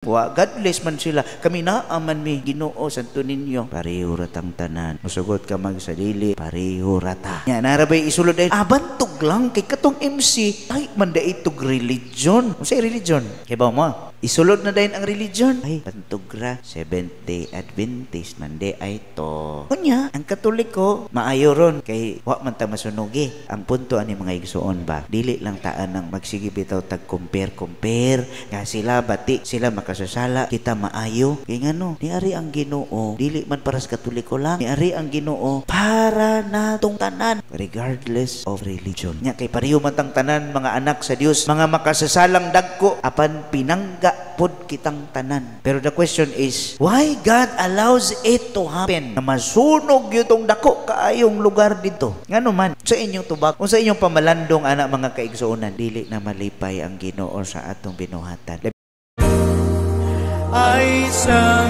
Wa godless man sila. Kami naa man mi Ginoo Santo Niño. Pareho ra tang tanan. Musugot ka magsadili, pareho ra ta. Nya narabay isulod ay ah, bantog lang kay katong MC ay man dai tog religion. Unsay religion? Kibaw mo? Isulod na dayon ang religion. Ay, bantog ra, Seventh Day Adventist man di ay to. Unya, ang Katoliko maayo ron kay wa man ta masunugi. Ang punto ani, mga igsuon ba, dili lang taan ang magsige bitaw tag compare compare nga sila bati sila makasasala, kita maayo. Kay ngano, niari ang Ginoo dili man para sa Katoliko lang, niari ang Ginoo para natong tanan regardless of religion. Nya kay pareho man tang tanan mga anak sa Dios, mga makasasalang dagko, apan pinangga pod kitang tanan. Pero the question is, why God allows it to happen? Na masunog yutong dako kaayong lugar dito. Ngano man, sa inyong tubag, kung sa inyong pamalandong ana, mga kaigsuonan, dili na malipay ang Ginoo sa atong binuhatan. Ay sang